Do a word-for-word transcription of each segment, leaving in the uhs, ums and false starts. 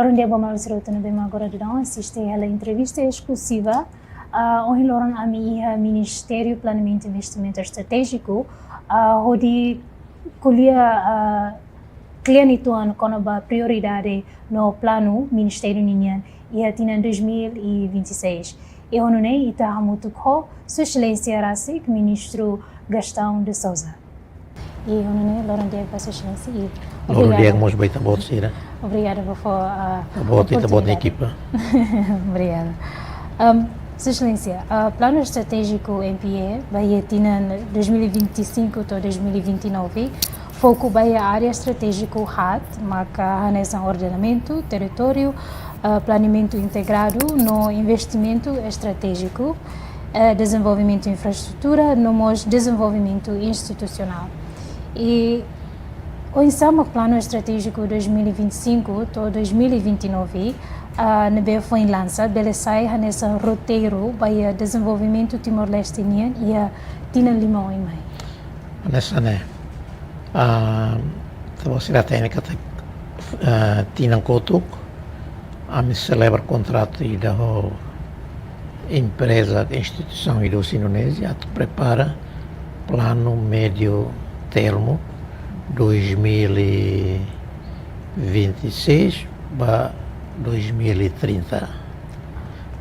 Loron di'ak ba maluk sira hotu ne'ebé mak agora daudaun asiste hela entrevista eskluziva. Ah, ohin loron ami iha Ministériu Planeamentu Investimentu Estratéjiku, ah, hodi ko'alia, ah, kle'an uitoan kona-ba prioridade no planu ministériu ninian iha tinan dois mil e vinte e seis. I ho nune'e ita hamutuk ho Sua Exelénsia rasik Ministru Gastão de Sousa. I ho nune'e loron di'ak ba Sua Exelénsia. I loron di'ak obrigada. Mós ba ita-boot sira. Obrigada ba fó, ah, ita-boot, ita-boot oportunidade. Ekipa. Obrigada. Ahm, Sua Exelénsia, ah, planu estratéjiku M P E ba iha tinan dois mil e vinte e cinco to'o dois mil e vinte e nove foku ba iha área estratéjiku haat, maka hanesan ordenamentu territóriu, ah, planeamentu integradu no investimentu estratéjiku, eh, dezenvolvimentu infraestrutura, no mós dezenvolvimentu institusionál. I oinsá mak planu estratéjiku dois mil e vinte e cinco to'o dois mil e vinte e nove, ah, ne'ebé foin lansa, bele sai hanesan roteiru ba iha dezenvolvimentu Timor-Leste nian iha tinan lima oin mai? Hanesan ne'e, ah, ita-boot sira hatene katak, ah, tinan kotuk, ami selebra kontratu ida ho empreza, instituisaun ida husi Indonézia, atu prepara planu médiu termu dois mil e vinte e seis ba dois mil e trinta.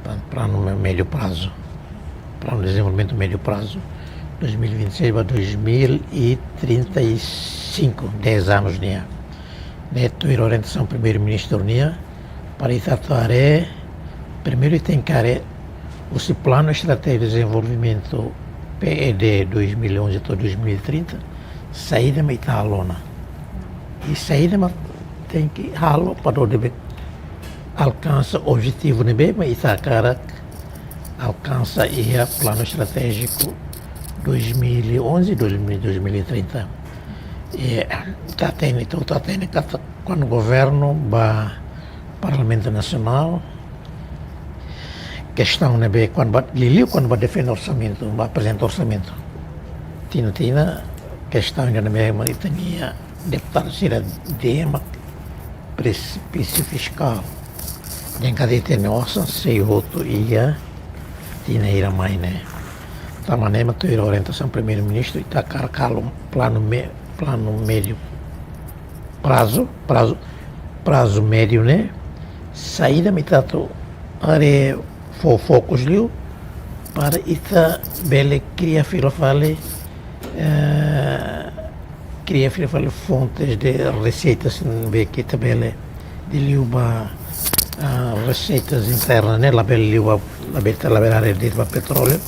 Pla-, planu mé-, médiu prazu. Planu de dezenvolvimentu médiu prazu, dois mil e vinte e seis ba dois mil e trinta e cinco, dez anos nian. Ne'e tuir orientasaun Primeiru-Ministru nian, para ita atu haree, primeiru ita tenke haree husi Planu Estratéjiku de Dezenvolvimentu, P E D, dois mil e onze to'o dois mil e trinta, saida mak ita halo ona. I saida mak tenke halo para ita alkansa objetivu ne'ebé mak ita hakarak alkansa iha Planu Estratéjiku dois mil e onze, dois mil, dois mil e trinta. I ita hatene, ita hatene katak kuandu governu ba Parlamentu Nasionál, kestaun ne'ebé kuandu ba, liuliu kuandu ba defende orsamentu, ba aprezenta orsamentu, tinan-tinan kestaun ida ne'ebé mak ita-nia deputadu sira dehan mak presipísiu fiskál. Dehan katak ita-nia osan sei hotu iha tinan hira mai ne'e. Tanba ne'e mak tuir orientasaun Primeiru-Ministru, ita hakarak halo planu mé-, planu médiu prazu, prazu, prazu médiu ne'e, saida mak ita atu haree, fó fokus liu, para ita bele kria fila fali, eh, kria fila fali fontes de reseitas ne'ebé ke ita bele, liuliu ba, ah, reseitas internas ne'e, labele liu ba, labele, labele haree de'it ba petróleu,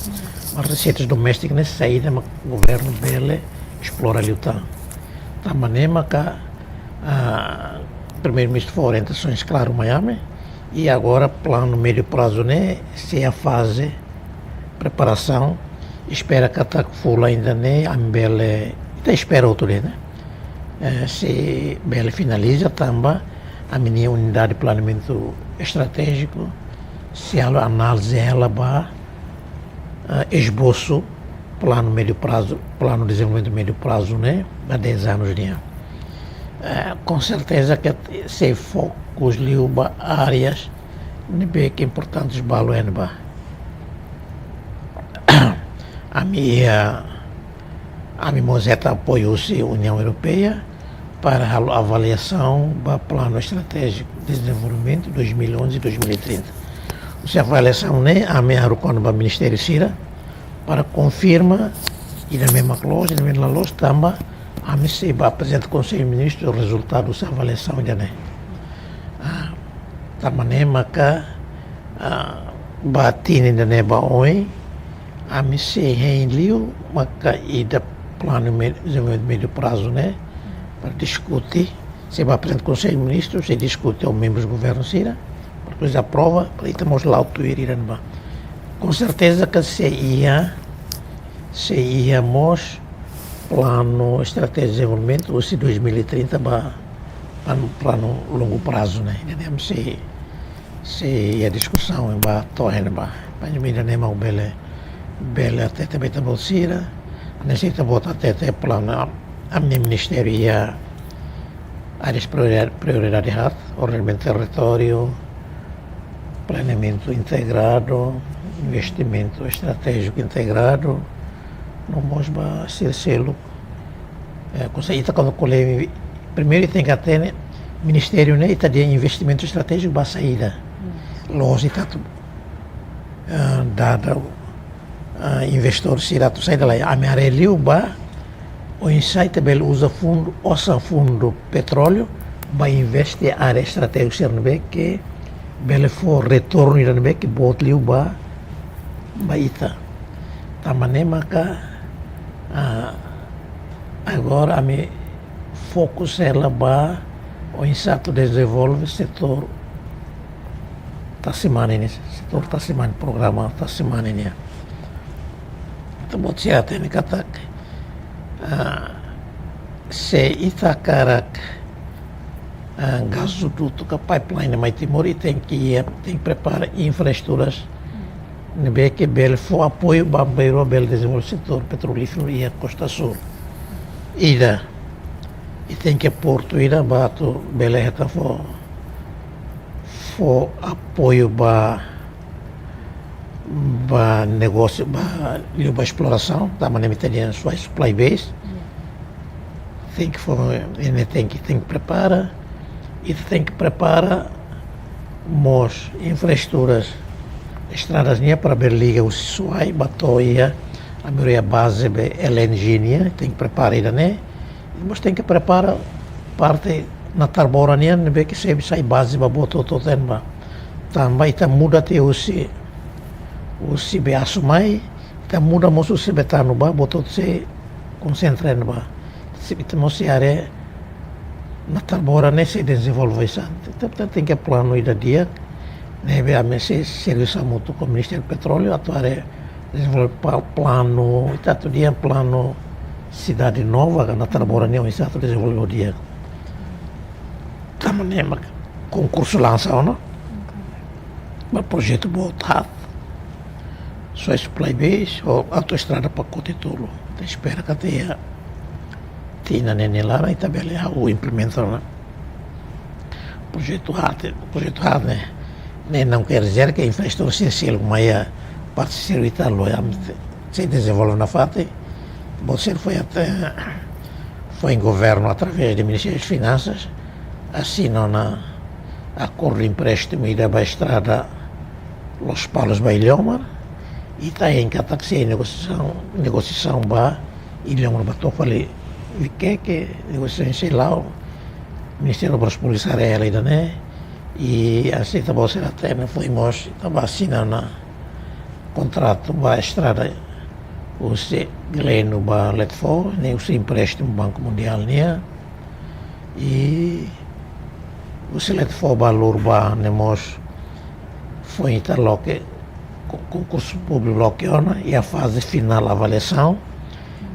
mas reseitas doméstika ne'e saida mak governu bele esplora liután. Tanba ne'e maka, ah, Primeiru-Ministru fó orientasaun klaru mai ami, i agora planu médiu prazu ne'e sei iha faze preparasaun, espera katak fulan ida-ne'e ami bele, ita espera hotu de'it, ne'e, eh, sei bele finaliza tanba ami-nia unidade planeamentu estratéjiku sei halo análize hela ba, eh, esbosu planu médiu prazu, planu dezenvolvimentu médiu prazu ne'e, ba dez anos nian. Eh, com certeza ke sei fokus liu ba áreas ne'ebé ke importantes balu iha ne'ebá. Ami iha, ami mós hetan apoiu husi Uniaun Europeia para halo avaliasaun ba Planu Estratéjiku de Dezenvolvimentu dois mil e onze, dois mil e trinta. Husi avaliasaun ne'e, ami haruka ona ba ministériu sira para konfirma ida-ne'e mak loos, ida-ne'e mak la loos, tanba ami sei bá aprezenta Konsellu Ministru rezultadu husi avaliasaun ida-ne'e. Ah, tanba ne'e maka, ah, ba tinan ida-ne'e ba oin, ami sei hein liu maka ida planu mé-, dezenvolvimentu médiu prazu ne'e, para diskute, sei bá aprezenta Konsellu Ministru, sei diskute ho membrus governu sira, para depois aprova, para ita mós la'o tuir ida-ne'ebá. Com certeza ke sei iha, sei iha mós planu estratéjiku dezenvolvimentu husi dois mil e trinta ba, ba planu longu prazu ne'e. Ida-ne'e ami sei, sei iha diskusaun ba to'o iha ne'ebá. Ba ida-ne'e mak bele, bele hatete ba ita-boot sira, hanesan ita-boot hatete planu, ami-nia ministériu iha áreas prioridade, prioridade haat, ordenamentu territóriu, planeamentu integradu, investimentu estratéjiku integradu, no mós ba sira seluk. Eh, konsege ita kuandu ko'alia, primeiru ita tenke hatene ministériu ne'e ita dehan investimentu estratéjiku ba saida. La'ós ita atu, eh, dada, eh, investidór sira atu saida, lae, ami haree liu ba oinsá ita bele uza fundu, osan fundu petróleu ba investe área estratéjiku sira ne'ebé ke bele fó retornu ida ne'ebé ke boot liu ba, ba ita. Tanba ne'e maka, ah, agora ami foku hela ba oinsá atu dezenvolve setór tasi-mane ne'e, setór tasi-mane, programa tasi-mane ne'e. Entaun, buat sira hatene katak, ah, se ita hakarak, ah, gasodutu ka pipeline mai Timor, ita tenke, ita tenke prepara infraestruturas ne'ebé ke bele fó apoiu ba bainrua bele dezenvolve setór petrolíferu iha Kosta Súl. Ida, ita tenke portu ida ba atu bele hetan fó, fó apoiu ba, ba negósiu, ba, liu ba esplorasaun, tanba ne'e ita dehan Suai supply base. Tenke fó, ita tenke, tenke prepara, ita tenke prepara mós infraestruturas, estradas nian para bele liga husi Suai ba to'o iha, ami haree baze ba L N G nian, tenke prepara ida-ne'e, mós tenke prepara parte Natarbora nian, ne'ebé ke sei, sai baze ba boot hotu-hotu ne'ebá. Tanba ita muda tiha husi, husi Beasu mai, ita muda mós husi Betano bá, boot hotu sei konsentra ne'ebá. Se ita mós sei haree Natarbora ne'e sei dezenvolve oinsá. Ita, ita tenke planu ida di'ak, ne'ebé ami sei servisu hamutuk ho Ministériu Petróleu atu haree dezenvolve pa-, planu, ita atu dehan planu Cidade Nova, ka Natarbora ne'e oinsá atu dezenvolve ho di'ak. Tanba ne'e mak konkursu lansa ona ba projetu boot haat. Suai supply base, ho autoestrada pakote tolu. Ita espera katak iha tinan ne'e nia laran ita bele hahú implementa ona. Projetu haat, projetu haat ne'e, ne'e não quer dizer ke infraestrutura sira seluk mai iha parte sira ita lo ya, sei dezenvolve nafatin. Bom, se foi até, foi em governo através de Ministério das Finanças, asina ona akordu empréstimu ida ba estrada Lospalos ba Iliomar, i ita hein katak sei negosiasaun, negosiasaun ba Iliomar ba to'o fali Vikeke, negosiasaun sei la'o, Ministériu Obras Públikas haree hela ida-ne'e, i asina ita-boot sira hatene foin mós ita bá asina ona kontratu ba estrada husi Gleno ba Letfo, ne'e husi empréstimu Banku Mundiál nian, i husi Letfo ba Lurba ne'e mós foin ita loke ko-, konkursu públiku loke ona, iha faze finál avaliasaun.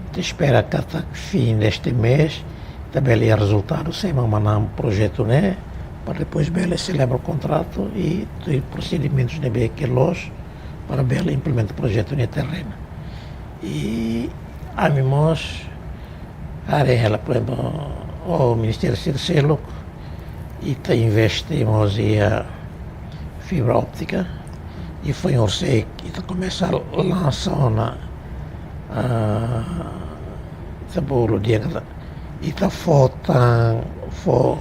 Ita espera katak fim deste mês ita bele iha rezultadu sé mak manán projetu ne'e, para depois bele selebra kontratu i tuir prosedimentus ne'ebé ke loos para bele implementa projetu ne'e iha terrenu. I ami mós haree hela, por ezemplu, ho ministériu sira seluk, ita investe mós iha fibra óptika, i foin horiseik ita komesa lansa ona, ah, ita bolu dehan katak ita fó tan, fó,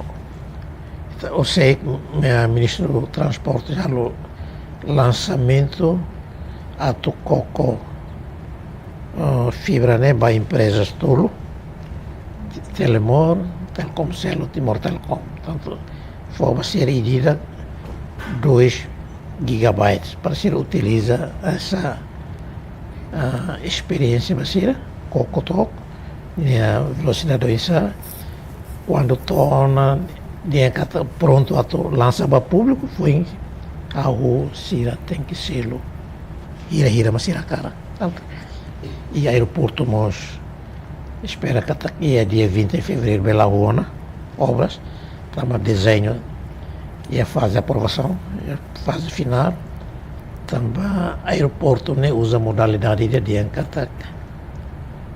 ita, horiseik, eh, Ministru Transporte halo lansamentu atu koko, eh, fibra ne'e ba emprezas tolu, Telemor, Telkomcel, Timor Telecom. Portantu, fó ba sira ida dois gigabytes para sira utiliza esa, ah, esperiénsia ba sira, koko took, nia velosidade oinsá, kuandu to'o ona dehan katak prontu atu lansa ba públiku, foin hahú sira tenke selu hira-hira mak sira hakarak. Portantu, i aeroportu mós espera katak iha dia vinte de fevereiro bele hahú ona obras, tanba dezeñu iha faze aprovasaun, iha faze finál, tanba aeroportu ne'e uza modalidade ida dehan katak,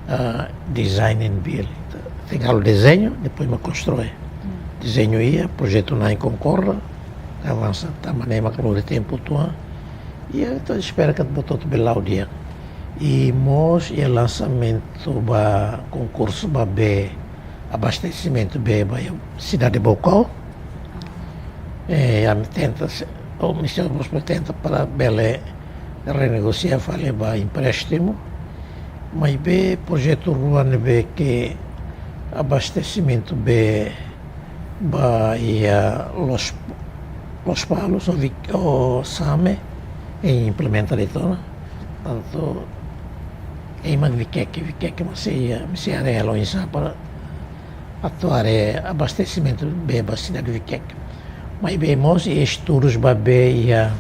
ah, design and build. Tenke halo dezeñu, depois mak konstrui. Dezeñu iha, projetu na'in konkorda, avansa, tanba ne'e mak lori tempu uitoan. I ita espera katak buat hotu bele la'o di'ak. I mós iha lansamentu ba konkursu ba bee, abastesimentu bee ba iha sidade Baucau. Eh, ami tenta se, o Ministériu mós tenta para bele renegosia fali ba empréstimu. Maibé projetu rua ne'ebé ke abastesimentu bee ba iha Los, Lospalos, o Vic-, o Same, e implementa de'it ona. Tantu, e mak Viqueque, Viqueque mak sei iha, sei iha área oinsá para atu haree abastesimentu bee ba sidade Viqueque. Maibé mós iha estudus ba bee iha,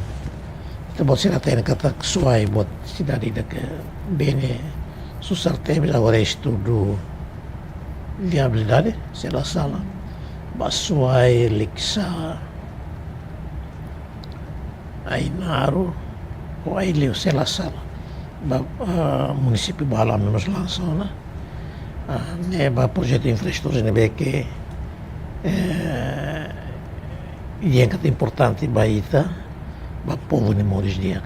ita-boot sira hatene katak Suai buat sidade ida ke bee ne'e susar tebes, agora estudu viabilidade, se la sala. Ba Suai, Likisá, Ainaro, ho Aileu, se la sala. Ba, ah, munisípiu balu ami mós lansa ona. Ah, ne'e ba projetu infraestrutura ne'ebé ke, eh, ida katak importante ba ita, ba povu nia moris di'ak.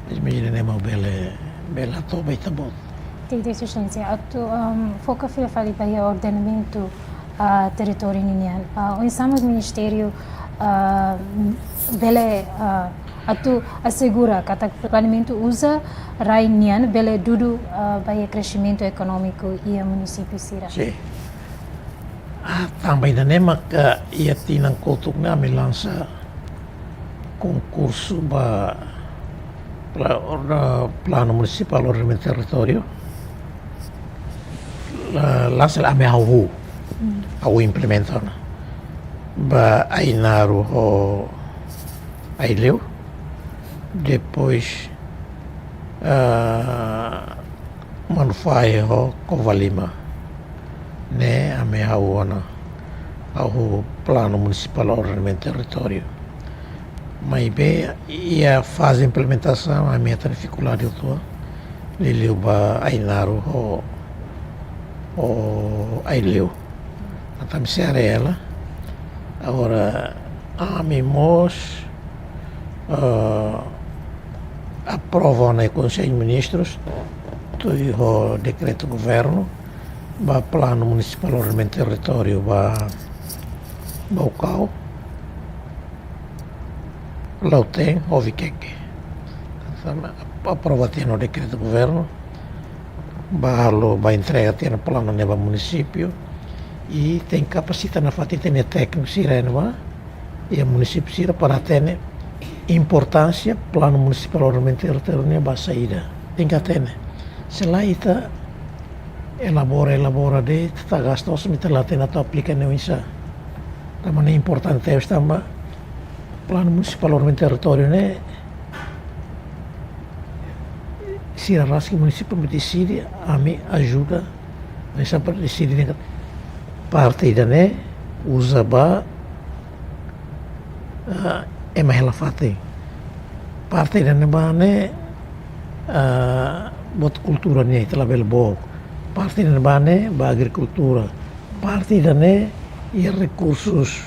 Mas medida ne'e mak bele, bele hato'o ba ita-boot. Entaun, Exelénsia, atu, um, foka fila fali ba iha ordenamentu, ah, territóriu ninian. Ah, oinsá mak ministériu, ah, bele, ah, atu asegura katak planeamentu uza rai nian bele dudu, ah, ba iha kresimentu ekonómiku iha munisípiu sira. Sin. Ah, tanba ida-ne'e maka iha tinan kotuk ne'e ami lansa konkursu ba pla-, orda-, Planu Munisipál Ordenamentu Territóriu. La, lansa la, ami hahú. Hmm. Hahú implementa ona. Ba Ainaro ho Aileu. Depois, ah, Manufahi ho Covalima. Ne'e ami hahú ona, hahú Planu Munisipál Ordenamentu Territóriu. Maibé iha faze implementasaun ami hetan difikuldade uitoan, liuliu ba Ainaro ho, ho Aileu. Entaun ami sei haree hela. Agora, ami mós, ah, aprova ona iha Konsellu Ministrus, tuir ho dekretu governu, ba Planu Munisipál Ordenamentu Territóriu ba Baucau, Lautém ho Viqueque. Sama, aprova tiha ona dekretu governu, ba halo, ba entrega tiha ona planu ne'e ba munisípiu, i tenke kapasita nafatin tékniku sira iha ne'ebá, iha munisípiu sira para hatene importánsia Planu Munisipál Ordenamentu Territóriu ne'e ba saida. Tenke hatene. Se lae ita elabora, elabora de'it, ita gasta osan, ita la hatene atu aplika ne'e oinsá. Tanba ne'e importante tebes tanba Planu Munisipál Ordenamentu Territóriu ne'e sira rasik munisípiu mak deside, ami ajuda, ami sempre deside ne'e parte ida-ne'e uza ba, ah, ema hela fatin. Parte ida-ne'ebá ne'e, ah, buat kultura nian ita labele book. Parte ida-ne'ebá ne'e ba agrikultura. Parte ida-ne'e iha rekursus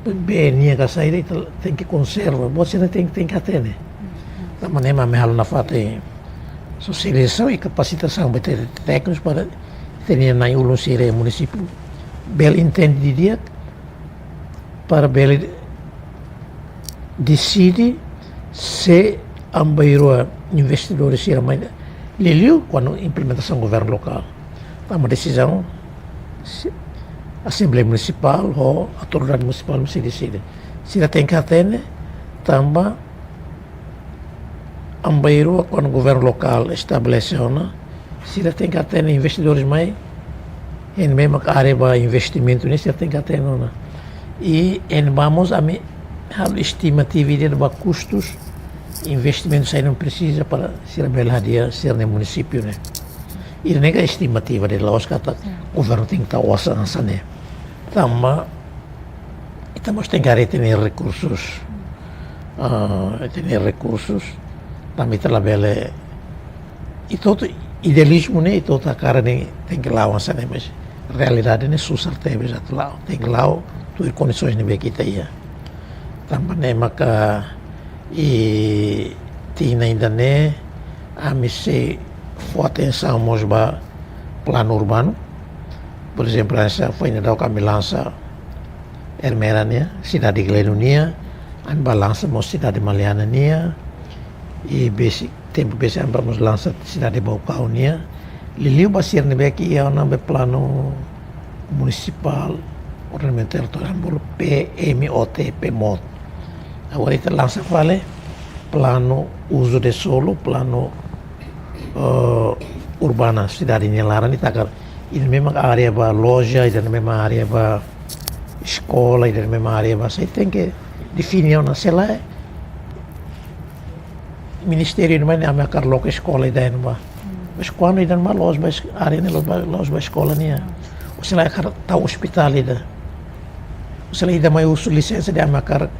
bee nian ka saida ita tenke konserva. Buat sira-ne'e tenke, tenke hatene. Tanba ne'e mak ami halo nafatin sosializasaun i kapasitasaun ba téknikus para ita-nia na'in-ulun sira iha munisípiu bele entende didi'ak para bele deside se ami bainrua investidór sira mai, liuliu kuandu implementasaun governu lokál. Tanba desizaun se-, Asembleia Munisipál ho autoridade munisipál mak sei deside. Sira tenke hatene, tanba ami bainrua kuandu governu lokál estabelese ona, sira tenke hatene investidores mai, iha ne'ebé mak área ba investimentu ne'e sira tenke hatene ona. I iha ne'ebá mós ami halo estimativa ida ba kustus investimentu saida mak presiza para sira bele hadi'a sira-nia munisípiu ne'e. Ida-ne'e ka estimativa de'it, la'ós katak governu tenke tau osan hanesan ne'e. Tanba ita mós tenke haree ita-nia rekursus. Ah, ita-nia rekursus. Tanba ita labele, ita hotu idealizmu ne'e, ita hotu hakarak ne'e tenke la'o hanesan ne'e, mas realidade ne'e susar tebes atu la'o. Tenke la'o tuir kondisoens ne'ebé ke ita iha. Tanba ne'e maka iha tinan ida-ne'e ami sei fó atensaun mós ba planu urbanu. Porezemplu, hanesan foin daudauk ami lansa Ermera nian, Sidade Gleno nian, ami bá lansa mós Sidade Maliana nian, i besik, tempu besik ami bá mós lansa Sidade Baucau nian, liuliu ba sira ne'ebé ke iha ona be planu munisipál, ordenamentu territoriál, bolu P M O T, P M O T. Agora ita lansa fali planu uzu de solo, planu, eh, urbana sidade nia laran, ita hakarak ida-ne'e mak área ba loja, ida-ne'e mak área ba eskola, ida-ne'e mak área ba, sei tenke define ona, se lae ministériu ne'e mai ne'e ami hakarak loke eskola ida-ne'e ba. Mas kuandu ida-ne'e mak la'ós ba es-, área ne'e la'ós ba, la'ós ba eskola nian. Ou se lae hakarak tau ospitál ida. Ou se lae ida mai husu lisensa dehan ami hakarak,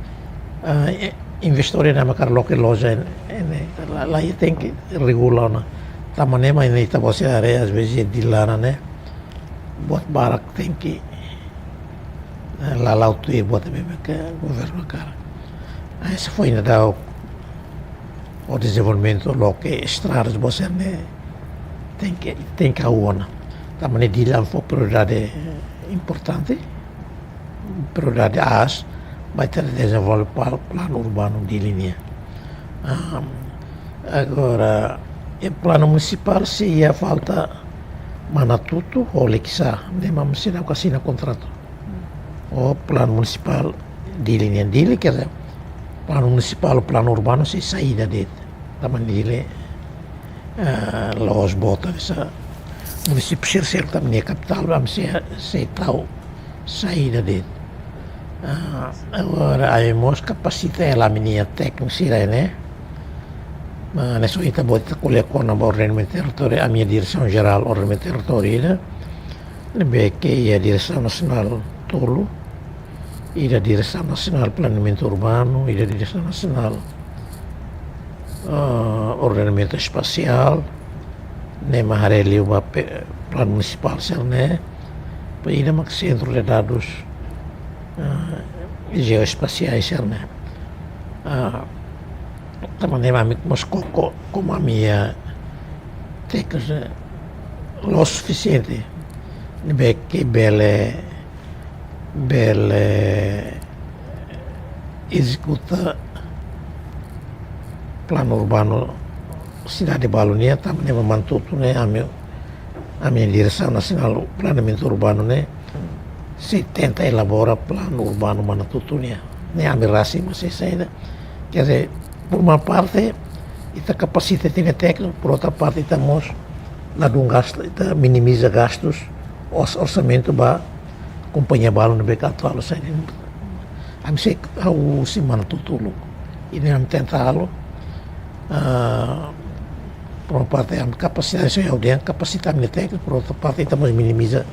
ah, e-, investór ida ami hakarak loke loja ne'e, ne'e, la, la, ita tenke regula ona. Tanba ne'e mak ita-boot sira haree, às vezes, iha Dili laran ne'e buat barak tenke, eh, la la'o tuir buat ne'ebé ke governu hakarak. Hanesan foin daudauk ho dezenvolvimentu loke estradas, buat sira-ne'e tenke, tenke hahú ona. Tanba ne'e Dili ami fó prioridade, eh, importante, prioridade aas, ba ita dezenvolve pla-, planu urbanu Dili nian. Ah, agora, iha planu munisipál sei iha falta Manatutu ho Likisá, ne'e mak seidauk asina kontratu. Ho planu munisipál Dili nian, Dili, quer dizer, planu munisipál, planu urbanu sei saida de'it. Tanba Dili, eh, la'ós boot hanesan munisípiu sira seluk, tanba nia kapitál, ami sei, sei tau saida de'it. Ah, agora, ami mós kapasita hela ami-nia tékniku sira-ne'e. Mas, hanesan ita-boot ita ko'alia kona-ba ordenamentu territoriál, ami-nia Diresaun Jerál Ordenamentu Territoriál ida, ne'ebé ke iha Diresaun Nasionál tolu, ida Diresaun Nasionál Planeamentu Urbanu, ida Diresaun Nasionál, ah, Ordenamentu Espasiál, ne'e mak haree liu ba pe-, planu munisipál sira-ne'e, ba ida mak sentru de dadus, ah, jeoespasiais sira-ne'e. Ah, tanba ne'e ami mós koko, komu ami iha tékniku la'ós sufisiente, ne'ebé ke bele, bele ezekuta planu urbanu sidade balu nian, tanba ne'e Manatutu ne'e ami, ami Diresaun Nasionál Planeamentu Urbanu ne'e sei tenta elabora planu urbanu Manatutu nian. Ne'e ami rasik mós sei saida. Quer dizer, por uma parte, ita kapasita ita-nia tékniku, por outra parte, ita mós ladún gastu, ita minimiza gastus, os-, orsamentu ba kompañia balu ne'ebé ke atu halo saida. Ami sei hahú husi Manatutu uluk. Ida-ne'e ami tenta halo, ah, por uma parte ami kapasita, sei ha'u dehan kapasita ami-nia tékniku, por outra parte, ita mós minimiza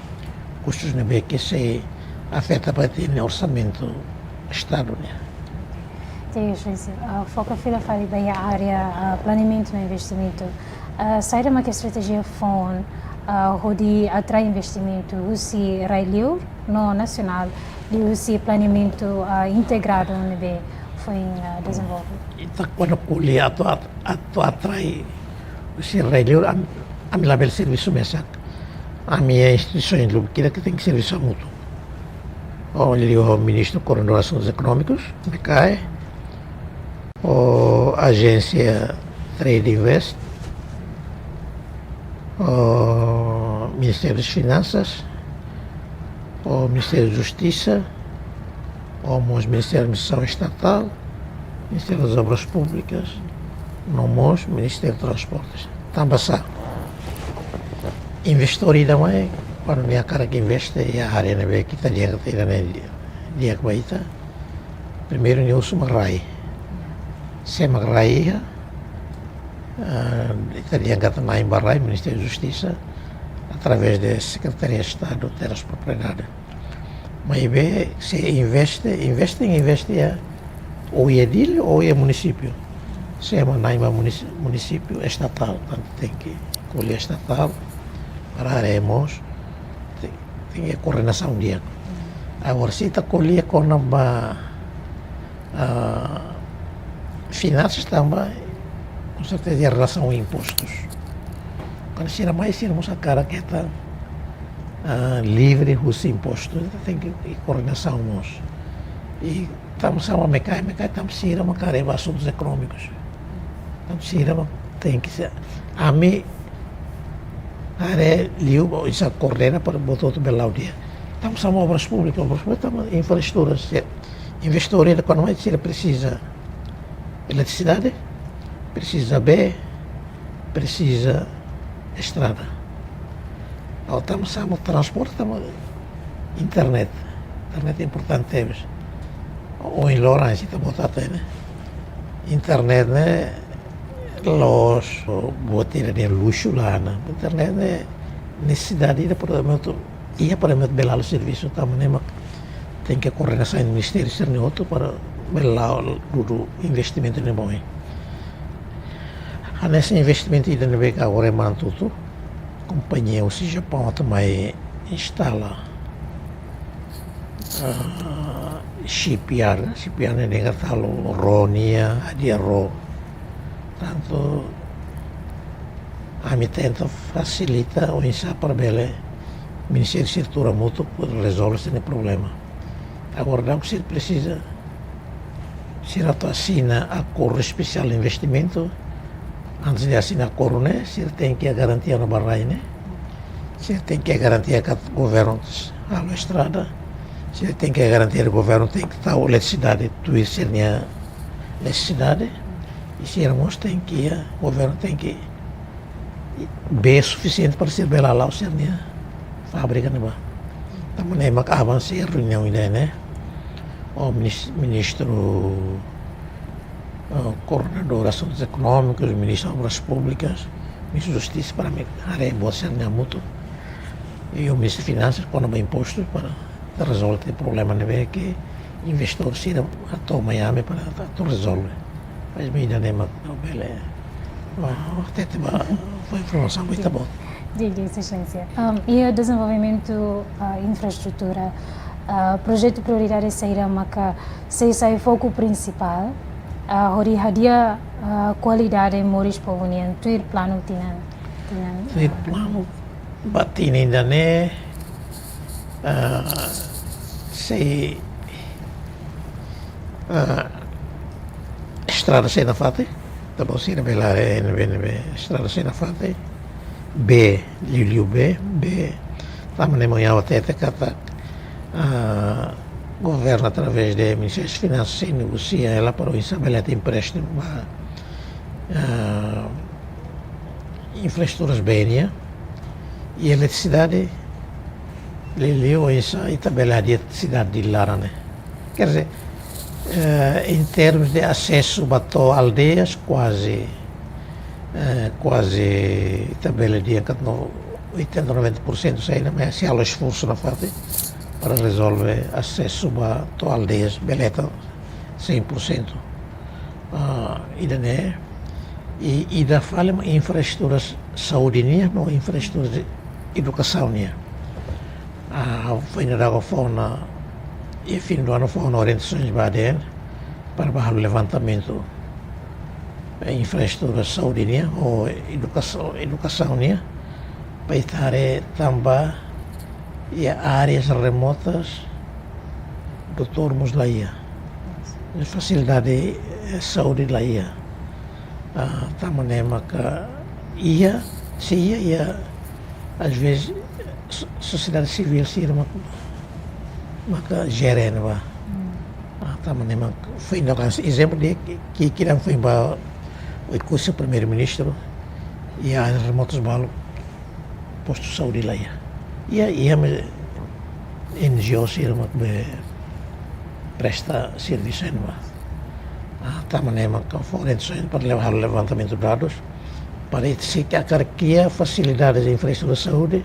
kustus ne'ebé ke sei afeta ba ita-nia orsamentu Estadu nian. Di'ak, Exelénsia. Ah, foka fila fali ba iha área, ah, planeamentu no investimentu. Ah, saida mak estratéjia foun, ah, hodi atrai investimentu husi rai-li'ur no nasionál, liuhusi planeamentu, ah, integradu ne'ebé foin, ah, dezenvolve? Ita kuandu ko'alia atu, atu, atu atrai husi rai-li'ur, am-, ami labele servisu mesak. Ami iha instituisaun lubuk ida ke tenke servisu hamutuk. Ho liuliu ho Ministru Koordenadór Asuntus Ekonómikus, MEKAE, ho ajénsia Trade Invest, ho Ministériu das Finansas, ho Ministériu Justisa, ho mós Ministériu Administrasaun Estatál, Ministériu das Obras Públikas, no mós Ministériu Transportes. Tanba sá, investór ida mai, kuandu nia hakarak investe iha área ne'ebé ke ita dehan katak ida-ne'e di'ak ba ita, primeiru nia husu mak rai. Sé mak rai iha, ah, ita dehan katak na'in ba rai, Ministériu Justisa, através de Sekretaria Estadu Terras Propriedade. Maibé, se investe, investe, investe iha, ou iha Dili, ou iha munisípiu. Sé mak na'in ba munis-, munisípiu estatál, tantu tenke ko'alia estatál, para haree mós, te-, tenke koordenasaun di'ak. Agora, se ita ko'alia kona-ba, ah, finansas tanba, com certeza, em relação a impostos. Kuandu sira mai, sira mós hakarak ita, ah, livre husi impostu, ita tenke koordenasaun mós. I tanba sá mak ami, ami tanba sira mak haree ba asuntus ekonómikus. Tanba sira mak tenke ser. Ami haree liu ba oinsá koordena para buat hotu bele la'o di'ak. Tanba sá mak obras públikas, obras públikas tanba infraestrutura, se investidór ida kuandu mai sira presiza eletrisidade, presiza bee, presiza estrada. Ou tanba sá mak transporte, tanba internet. Internet importante tebes. Ohin loron, se ita bota até, ne'e? Internet ne'e la'ós buat ida de luxu, lae, ne'e? Internet ne'e nesesidade ida para ema hotu, iha para ema hotu bele halo servisu, tanba ne'e mak tenke koordenasaun ministériu sira-ne'e hotu para bele la'o dudu investimentu ne'ebé. Hanesan investimentu ida ne'ebé agora ema tutu, kompañia husi Japaun atu mai instala, ah, shipyard, shipyard ne'e dehan katak halo ró nian, hadi'a ró. Tantu ami tenta fasilita oinsá para bele ministériu sira tuur hamutuk para rezolve esse problema. Agora, daudaun sira presiza, sira atu asina akordu espesiál investimentu. Antes de asina akordu ne'e, sira tenke garantia ona ba rai ne'e. Sira tenke garantia katak governu halo estrada. Sira tenke garantia governu tenke tau eletrisidade tuir sira-nia nesesidade. I sira mós tenke, governu tenke bee sufisiente para sira bele hala'o sira-nia fábrika ne'ebá. Tanba ne'e mak avansa reuniaun ida-ne'e ho minis-, ministru, eh, koordenadór asuntus ekonómikus, ministru Obras Públikas, ministru Justisa, para ami haree buat sira-ne'e hamutuk. I ho ministru Finansas kona-ba impostus para rezolve problema ne'ebé ke investidór sira hato'o mai ami para atu rezolve. Mas ida-ne'e mak ha'u bele, ah, hatete ba, fó informasaun ba ita-boot. Di'ak, di'ak, Sua Exelénsia. Am, iha dezenvolvimentu, ah, infraestrutura, ah, projetu prioridade saida maka sei sai foku prinsipál, ah, hodi hadi'a, ah, kualidade moris povu nian tuir planu tinan, tinan, tuir, ah, planu ba tinan ida-ne'e, ah, sei, ah, estrada sei nafatin, tanba sira bele haree ne'ebé, ne'ebé, estrada sei nafatin, bee, liuliu bee, bee, tanba ne'e mak ha'u hatete katak, ah, governu através de Ministériu Finansas sei negosia hela para oinsá bele hetan empréstimu ba, ah, infraestruturas bee nian, i eletrisidade, liuliu oinsá ita bele hadi'a sidade laran ne'e. Quer dizer, eh, em termos de acesso ba to'o aldeias, kuaze, eh, kuaze ita bele dehan katak no-, oitenta, noventa por cento saida, mas sei halo esforsu nafatin para rezolve asesu ba to'o aldeias bele hetan cem por cento. Ah, ida-ne'e, i ida fali mak infraestrutura saúde nian, no infraestrutura edukasaun nian. Ah, foin daudauk fó ona, iha fin do ano fó ona orientasaun ba A D N para bá halo levantamentu, eh, infraestrutura saúde nian, ou edukasaun, edukasaun nian, para ita haree tanba iha áreas remotas, doutór mós la iha. Fasilidade, eh, saúde la iha. Ah, tanba ne'e maka iha, se iha, iha, às vezes, so-, sosiedade sivíl sira mak-, maka jere ne'ebá. Hmm. Ah, tanba ne'e mak foin daudauk, ezemplu de ke, ke, ke daudaun foin ba Oekusi primeiru-ministru, iha áreas remotas balu postu saúde la iha. Iha, iha maibé N G O sira mak bele presta servisu ne'ebá. Ah, tanba ne'e mak fó orientasaun para leva, halo levantamentu dadus, para ita sei hakarak iha fasilidades de infraestrutura saúde,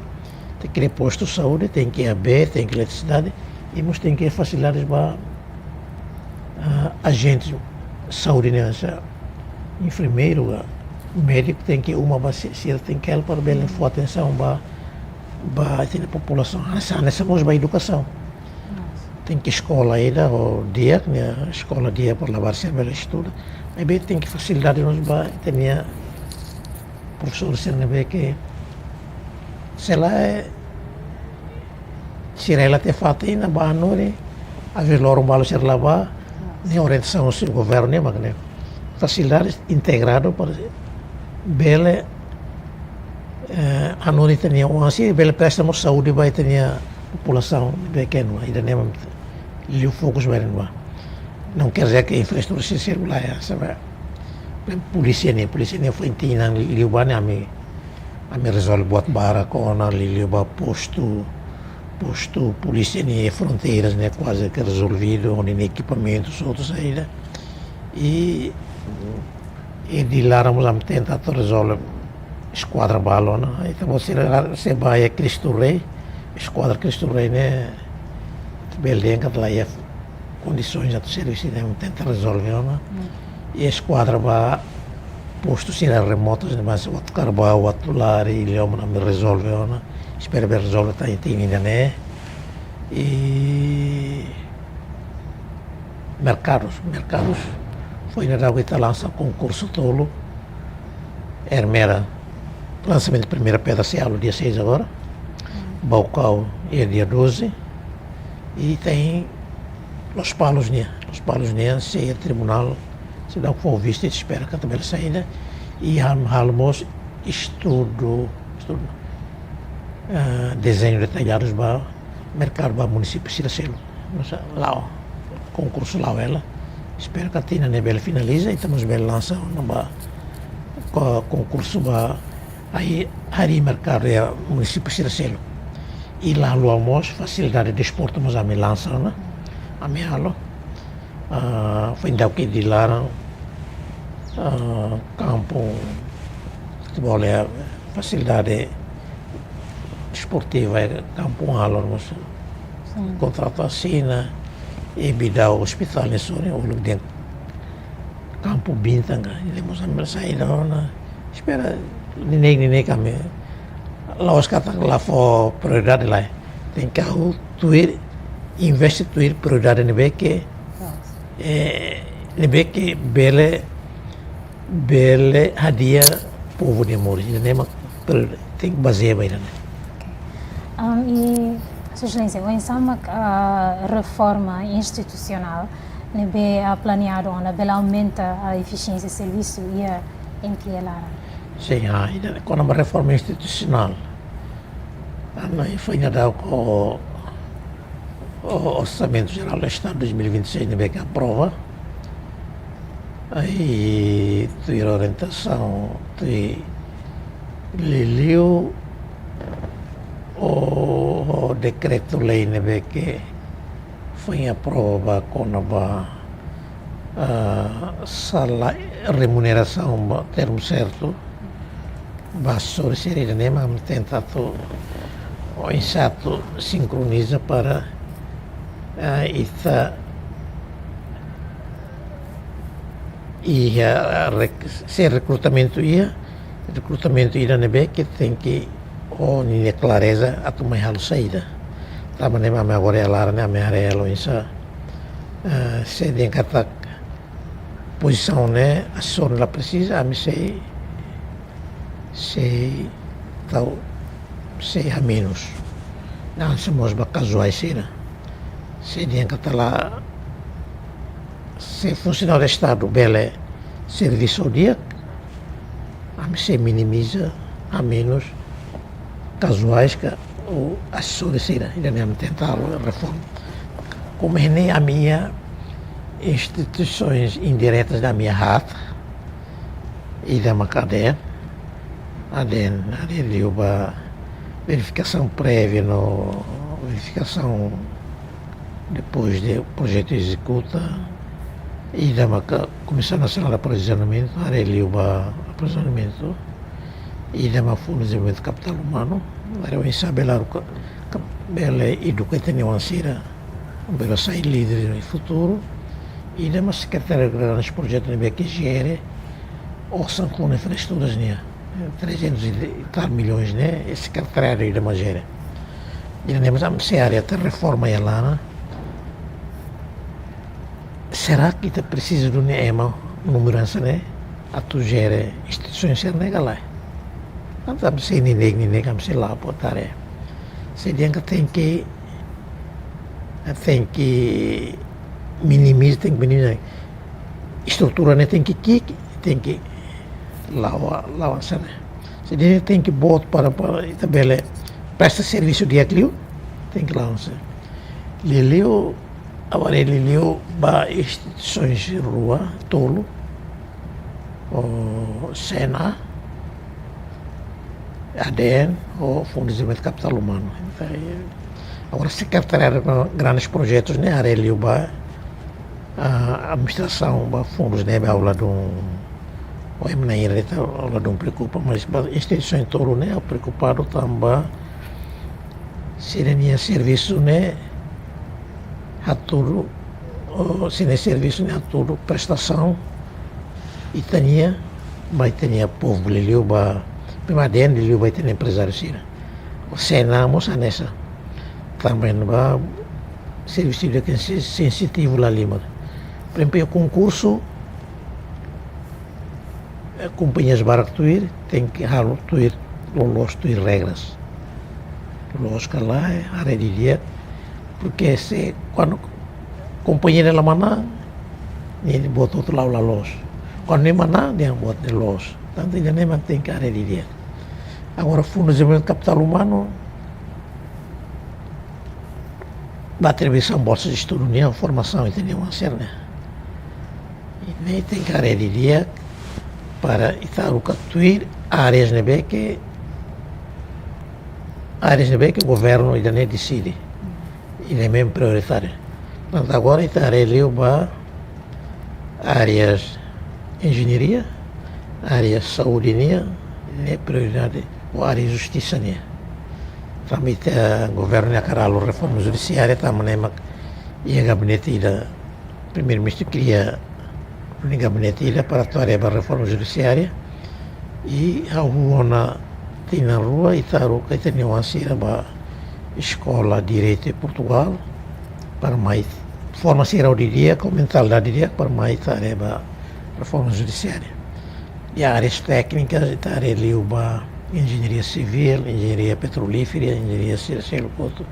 tenke iha postu saúde, tenke iha bee, tenke iha eletrisidade, i mós tenke iha fasilidades ba, ah, ajente saúde nian, hanesan enfermeiru, ah, médiku tenke iha uma ba si-, sira tenke iha para bele fó atensaun ba, ba ita-nia populasaun. Hanesan, hanesan mós ba edukasaun. tenke eskola ida ho di'ak, ne'e eskola di'ak para labarik sira bele estuda. Maibé tenke fasilidade mós ba ita-nia profesór sira ne'ebé ke selae sira hela tiha fatin ne'e ba hanorin, às vezes loron balu sira la bá, ne'e orientasaun husi governu ne'e mak ne'e fasilidade integradu para bele, eh, hanorin ita-nia oan sira bele presta mós saúde ba ita-nia populasaun ne'ebé ke iha ne'ebá. Ida-ne'e mak liu fokus ba iha ne'ebá. Não quer dizer que infraestrutura sira seluk laiha, sabe? Polísia nian, polísia nian foin tinan liubá ne'e ami, ami rezolve buat barak ona, liuliu ba postu, postu polísia nian iha fronteiras ne'e kuaze ke rezolvidu, ho ninia ekipamentu hotu saida. I, i iha laran mós ami tenta atu rezolve eskuadra balu ona. Ita-boot sira, se bá iha Cristo Rei, eskuadra Cristo Rei ne'e bele dehan katak laiha kondisoens atu servisu, ne'e ami tenta rezolve ona. Hmm. I eskuadra ba postu sira remotus ne'e, mas Uatucarbau, Uatulari, Iliomar ami rezolve ona. Espera bele rezolve tan iha tinan ida-ne'e. I merkadus, merkadus. Foin daudauk ita lansa konkursu tolu. Ermera, lansamentu primeira pedra sei halo dia seis agora. Baucau iha dia doze. I iha Lospalos nian, Lospalos nian sei iha tribunál, sei daudauk fó vista, espera katak bele sai ida. I hal-, halo mós estudu, estudu, eh, dezeñu detalladu ba merkadu ba munisípiu sira seluk. Mós la'o, konkursu la'o hela. Espera katak tinan ne'e bele finaliza, ita mós bele lansa ona ba ko-, konkursu ba harii, harii merkadu iha munisípiu sira seluk. I la haluha mós fasilidade desportu mós ami lansa ona. Ami halo, ah, foin daudauk iha laran, ah, kampu futeból, eh, fasilidade desportiva, eh, kampu halo mós. Sin. Kontratu asina, i Bidau ospitál ne'e sorin, uluk dehan kampu bintang ka, ida mós ami bele sai ida ona. Espera, neineik, neineik ami la'ós katak la fó prioridade, lae. Tenke ha'u tuir, investe tuir prioridade ne'ebé ke, eh, ne'ebé ke bele, bele hadi'a povu nia moris. Ida-ne'e mak per-, tenke bazeia ba ida-ne'e. Ok. Am, i, Sua Exelénsia, oinsá mak, ah, reforma institusionál ne'ebé, ah, planeadu ona bele aumenta, ah, efisiénsia servisu iha M P L laran? Sin, ah, ida kona-ba reforma institusionál. Ami foin daudauk ho, ho Orsamentu Jerál do Estadu dois mil e vinte e seis ne'ebé ke aprova. I tuir orientasaun, tuir liuliu ho, ho dekretu-lei ne'ebé ke foin aprova kona-ba, ah, sala-, remunerasaun ba termu sertu. Ba asesór sira, ida-ne'e mak ami tenta atu, oinsá atu sinkroniza para, ah, ita iha rek-, se rekrutamentu iha, rekrutamentu ida ne'ebé ke tenke ho ninia klareza atu mai halo saida. Tanba ne'e mak ami agora iha laran ne'e ami haree hela oinsá, eh, se dehan katak pozisaun ne'e asesór la presiza, ami sei, sei tau, sei hamenus. Hanesan mós ba kazuál sira. Se dehan katak la, se funsionáriu Estadu bele servisu di'ak, ami sei minimiza, hamenus kazuál ka ou asesór sira, ida-ne'e ami tenta halo reforma. Komu ne'e ami iha instituisoens indiretas ida ami iha haat, ida mak ADEEN, ADEEN, ADEEN liu ba verifikasaun prévia no verifikasaun depois de projetu ezekuta, ida mak Komisaun Nasionál de Aprovizionamentu, haree liu ba aprovizionamentu, ida mak Fundu Dezenvolvimentu Kapitál Umanu, haree oinsá bele haruka, ka bele eduka ita-nia oan sira, bele sai líder iha futuru, ida mak Sekretáriu Jerál Projetu ne'ebé ke jere orsaun infraestruturas nian, trezentos e tal milhões ne'e, sekretariadu ida mak jere. Ida-ne'e mós ami sei haree atu reforma iha laran, Será que ita presiza duni ema númeru hanesan ne'e atu jere instituisaun sira-ne'e ka lae? Entaun ami sei neineik, neineik, ami sei la'o buat haree. Sei dehan katak tenke, tenke minimiza, tenke minimiza. Estrutura ne'e tenke ki'ik, tenke la'o, la'o hanesan ne'e. Sei dehan tenke boot para, para ita bele presta servisu di'ak liu, tenke la'o hanesan ne'e. Liuliu, agora liuliu ba instituisaun rua, tolu, ho C N A, A D N, ho Fundu Dezenvolvimentu Kapitál Umanu. Agora, Sekretariadu ba Grandis Projetus ne'e haree liu ba, ah, administrasaun ba fundus ne'ebé ha'u ladún, ou ema na'in-rua de'it ha'u ladún preokupa, mas ba instituisaun tolu ne'e ha'u preokupadu tanba sira-nia servisu ne'e hatudu, ou sira-nia servisu ne'e hatudu prestasaun ita-nia, ba ita-nia povu, liuliu ba, primeiru liuliu ba ita-nia emprezáriu sira. Ou C N A mós hanesan. Tanba ba servisu ida ke sen-, sensitivu la halimar. Primeiru konkursu, eh, kompañias barak tuir, tenke halo tuir, loloos tuir regras. Loos ka lae, haree didi'ak, porque se kuandu kompañia la manán, nia buat hotu la'o la loos. Kuandu nia manán, nia buat ne'e loos. Entaun ida-ne'e mak tenke haree didi'ak. Agora, Fundu Dezenvolvimentu Kapitál Umanu, ba atribuisaun bolsa de estudu nian, formasaun ita-nia oan sira-ne'e. Ne'e tenke haree didi'ak para ita haruka tuir áreas ne'ebé ke, áreas ne'ebé ke governu ida-ne'e deside. Ida-ne'e prioritáriu. Entaun agora ita haree liu ba áreas enjeñaria, área saúde nian, ne'e prioridade, ou área justisa nian. Tanba ita governu nia hakarak halo reforma judisiária, tanba ne'e mak iha gabinete ida, primeiru-ministru kria nia gabinete ida para atu haree ba reforma judisiária. I ha'u hahú ona tinan rua ita haruka ita-nia oan sira ba eskola direitu iha Portugal, para mai forma sira hodi di'ak, ho mentalidade di'ak, para mai atu haree ba reforma judisiária. I áreas téknikas, ita haree liu ba enjeñaria sivíl, enjeñaria petrolífera, enjeñaria sira seluk hotu,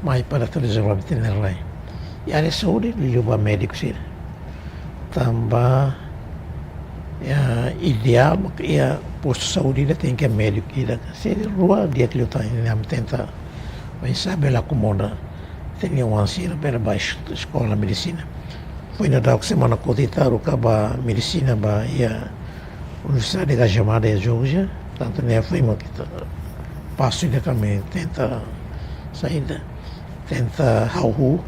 mai para atu dezenvolve ita-nia rai. I área saúde, liu ba médiku sira. Tanba, ya, ideál, mak iha postu saúde ida tenke médiku ida. Se rua di'ak liután, ami tenta, oinsá bele akomoda ita-nia oan sira bele ba es-, eskola medisina. Foin daudauk semana kotuk ita haruka ba medisina ba iha Universidade Gajah Mada iha Geórgia, entaun ne'e foin mak ita pasu ida ke ami tenta saida, tenta hahú,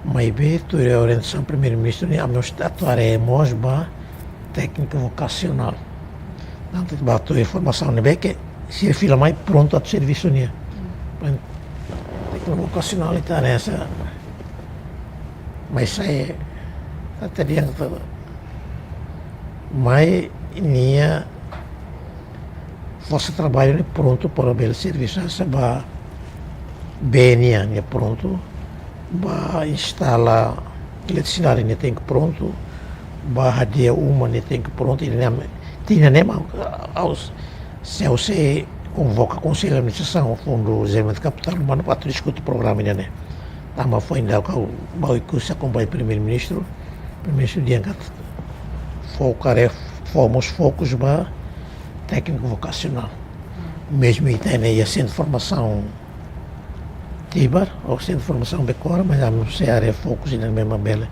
maibé tuir orientasaun primeiru-ministru nian, ami mós atu haree mós ba tékniku vokasionál. Entaun ba tuir formasaun ne'ebé ke sira fila mai prontu atu servisu nian. Tékniku vokasionál ita haree hanesan, mas sai, ita dehan katak mai nia forsa traballu ne'e prontu para bele servisu, hanesan ba bee nian, nia prontu, ba instala eletrisidade nia tenke prontu, ba hadi'a uma nia tenke prontu, i nia, tinan ne'e mak ha'u, se ha'u sei konvoka Konsellu Administrasaun Fundu Dezenvolvimentu Kapitál Umanu para atu diskute programa ida-ne'e. Tanba foin daudauk ha'u ba Oekusi akompaña primeiru-ministru, primeiru-ministru dehan katak foku, haree, fó mós fokus ba tékniku vokasionál. Mezmu ita-nia iha sentru formasaun Tibar, ou sentru formasaun Becora, mas ami sei haree fokus ida-ne'e mak bele.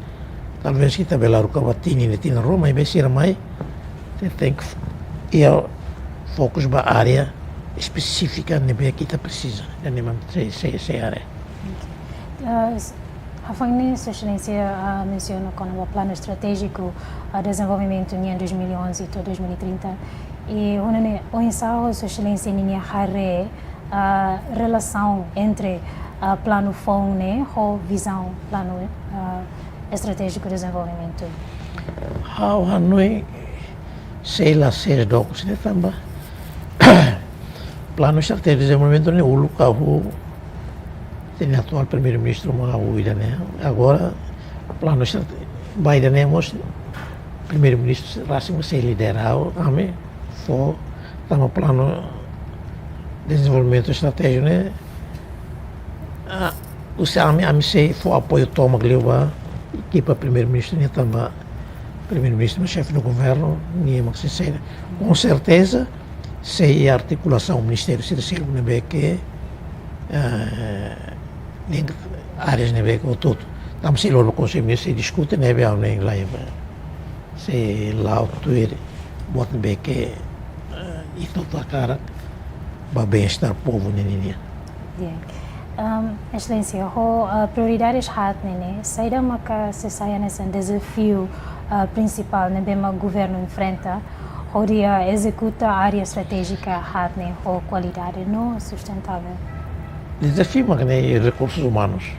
Talvés ita bele haruka ba tinan ida, tinan rua, maibé sira mai, ita tenke iha fokus ba área espesífika ne'ebé ke ita presiza. Ida-ne'e mak sei, sei, sei haree. Ok. Ah, s-, hafoin ne'e, Sua Exelénsia, ah, mensiona kona-ba planu estratéjiku, ah, dezenvolvimentu nian dois mil e onze to'o dois mil e trinta. I, ohin ne'e, oinsá Sua Exelénsia ninia haree, ah, relasaun entre, ah, planu foun ne'e ho vizaun planu, ah, estratéjiku dezenvolvimentu? Ha'u hanoin sei la sees dook sira tanba planu estratéjiku dezenvolvimentu ne'e uluk hahú, ita-nia atuál primeiru-ministru mak hahú ida-ne'e. Agora, planu estrate-, Ba ida-ne'e mós, Primeiru-Ministru rasik sei lidera, ami fó, tanba planu dezenvolvimentu estratéjiku ne'e, ah, husi ami, ami sei fó apoiu tomak liu ba ekipa Primeiru-Ministru nian, tanba Primeiru-Ministru mak xefe do governu, nia mak sei, sei, com certeza, sei artikulasaun ministériu sira seluk ne'ebé ke, eh, nia áreas ne'ebé ke hotu-hotu. Tanba sei lori ba Konsellu Ministru sei diskute ne'ebé ha'u hanoin laiha ba. Sei la'o tuir buat ne'ebé ke, eh, ita hotu hakarak ba bem-estar povu nian nian. Bien. Ahm, Exelénsia, ho, ah, prioridades haat ne'e, saida maka sei sai hanesan dezafiu, ah, prinsipál ne'ebé mak governu enfrenta hodi, ah, ezekuta área estratéjika haat ne'e ho kualidade no sustentável? Dezafiu mak ne'e rekursus umanus.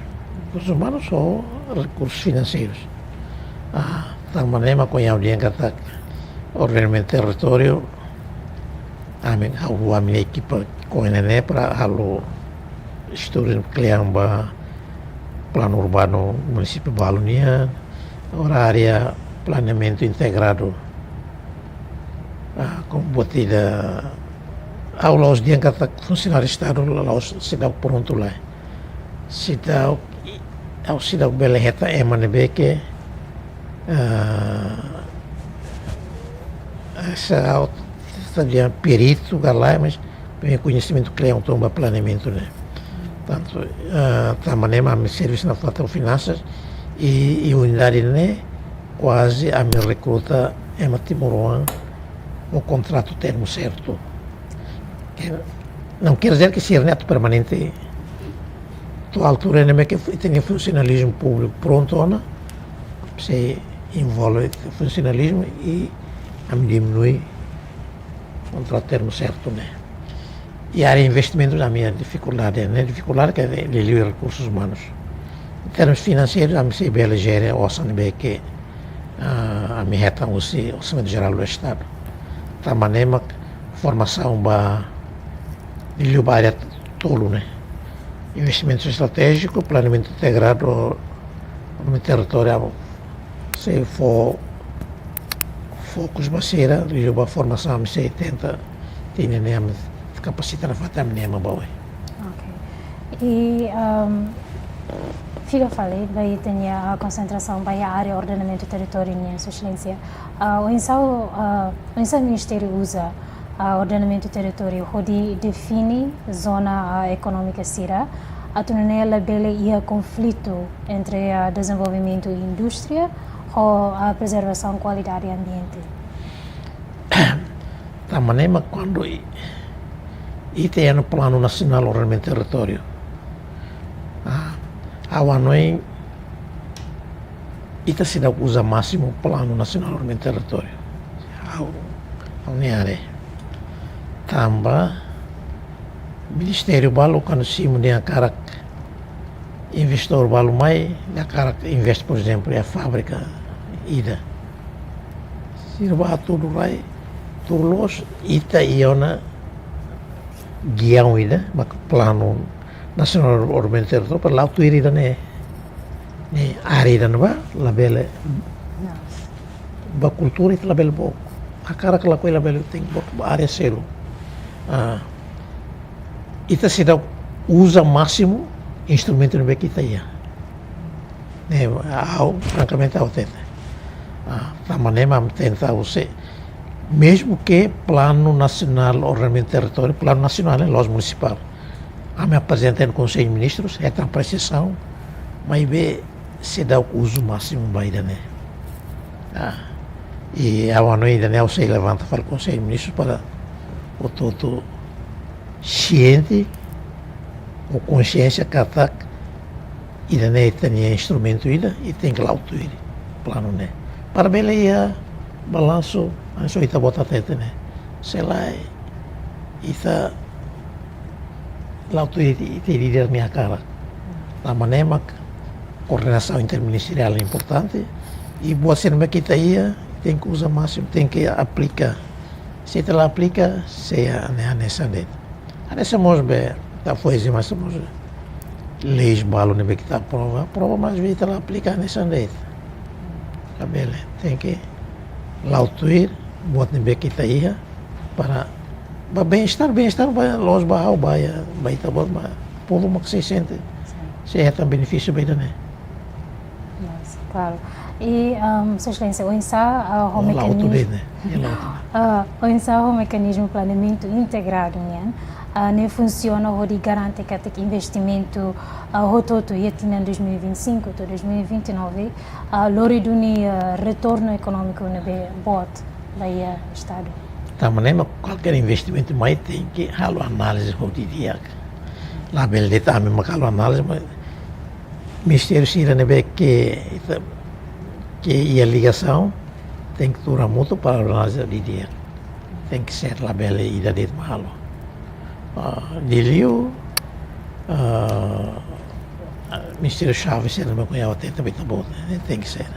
Rekursus umanus ou rekursus finanseirus. Ah, tanba ne'e mak ohin ha'u dehan katak ordenamentu territóriu, ami, ha'u, ami-nia ekipa ko'alia ne'e para halo estudu kle'an ba planu urbanu munisípiu balu nian, agora área planeamentu integradu. Ah, como buat ida, ha'u la'ós dehan katak funsionáriu Estadu la'ós seidauk prontu, lae. Seidauk, ha'u seidauk bele hetan ema ne'ebé ke, ah, se ha'u seidauk dehan peritu ka lae, mas ami-nia koñesimentu kle'an uitoan ba planeamentu ne'e. Tantu, ah, tanba ne'e mak ami servisu nafatin ho finansas i, i unidade ne'e kuaze ami rekruta ema timoroan ho kontratu termu sertu. Ke, não quer dizer ke sira ne'e atu permanente. To'o altura ne'ebé ke ita-nia funsionalizmu públiku prontu ona, sei envolve funsionalizmu i ami diminui kontratu termu sertu ne'e. I área investimentu ami-nia difikuldade, ne'e difikuldade ke liuliu rekursus umanus. Em termus finanseirus, ami sei bele jere osan ne'ebé ke, ah, ami hetan husi Orsamentu Jerál do Estadu. Tanba ne'e mak formasaun ba, liuliu ba área tolu ne'e. Investimentu estratéjiku, planeamentu integradu, planeamentu territoriál, sei fó fokus ba sira, liuliu ba formasaun, ami sei tenta, tene ne'e ami kapasita nafatin ami-nia ema ba oin. Ok. I, ehm, fila fali ba ita-nia, ah, konsentrasaun ba iha área ordenamentu territóriu nian, Sua Exelénsia. Ah, oinsá, ah, oinsá ministériu uza, ah, ordenamentu territóriu hodi define zona, ah, ekonómika sira, atu nune'e labele iha konflitu entre, ah, dezenvolvimentu i indústria ho, ah, prezervasaun kualidade ambiente? Tanba ne'e mak kuandu i-, ita iha ona Planu Nasionál Ordenamentu Territóriu, ah, ha'u hanoin ita seidauk uza másimu Planu Nasionál Ordenamentu Territóriu. Ha'u, ha'u-nia haree. Tanba ministériu balu kuandu simu nia hakarak, investidór balu mai, nia hakarak investe, por ezemplu, iha fábrika ida. Sira bá hatudu rai, tuir loos, ita iha ona giaun ida, maka Planu Nasionál Ordenamentu Territóriu, para la'o tuir ida-ne'e. Ne'e área ida-ne'ebá labele. Ba kultura ita labele book. Hakarak lakohi labele, tenke book ba área seluk. Ah, ita seidauk uza másimu instrumentu ne'ebé ke ita iha. Ne'e, ha'u, frankamente, ha'u hatete. Ah, tanba ne'e mak ami tenta, ou seja, mezmu ke Planu Nasionál Ordenamentu Territóriu, Planu Nasionál, eh, la'ós munisipál. Ami aprezenta iha Konsellu Ministrus, hetan apresiasaun, maibé seidauk uzu másimu ba ida-ne'e. Ah, i ha'u hanoin ida-ne'e ha'u sei levanta fali Konsellu Ministrus para hotu-hotu siente, ho konxiénsia katak ida-ne'e ita-nia instrumentu ida, i tenke la'o tuir planu ne'e. Para bele iha balansu, hanesan ita-boot hatete ne'e. Se lae, ita la'o tuir ita-nia líder nia hakarak. Tanba ne'e mak koordenasaun interministeriál importante, i buat sira ne'ebé ke ita iha, tenke uza másimu, tenke aplika. Se ita la aplika, sei hanesan de'it. Hanesan mós be, ita foin ezemplu, hanesan mós leis balu ne'ebé ke ita aprova, aprova, maibé ita la aplika, hanesan de'it. Labele, tenke la'o tuir buat ne'ebé ke ita iha para ba bem-estar, bem-estar ba loos, ba ha'u, ba iha, ba ita-boot, ba povu mak sei sente, sei hetan benefísiu ba ida-ne'e. Yes, klaru. I, um, Sua Exelénsia, oinsá, uh, ho mekanizmu, la'o tuir ne'e, la'o tuir ne'e. Uh, oinsá ho mekanizmu planeamentu integradu nian, uh, ne'e funsiona hodi garante katak investimentu, uh, hotu-hotu iha tinan dois mil e vinte e cinco to'o dois mil e vinte e nove, uh, lori duni, uh, retornu ekonómiku ne'ebé boot ba iha Estadu. Tanba ne'e mak kualkér investimentu mai tenke halo análize ho didi'ak. Labele de'it ami mak halo análize, maibé ministériu sira ne'ebé ke, ke iha ligasaun, tenke tuur hamutuk para analiza didi'ak. Tenke ser, labele ida de'it mak halo. Ah, liuliu, ah, ministériu xave sira ne'ebé ke iha atenta ba ita-boot, ne'e tenke ser.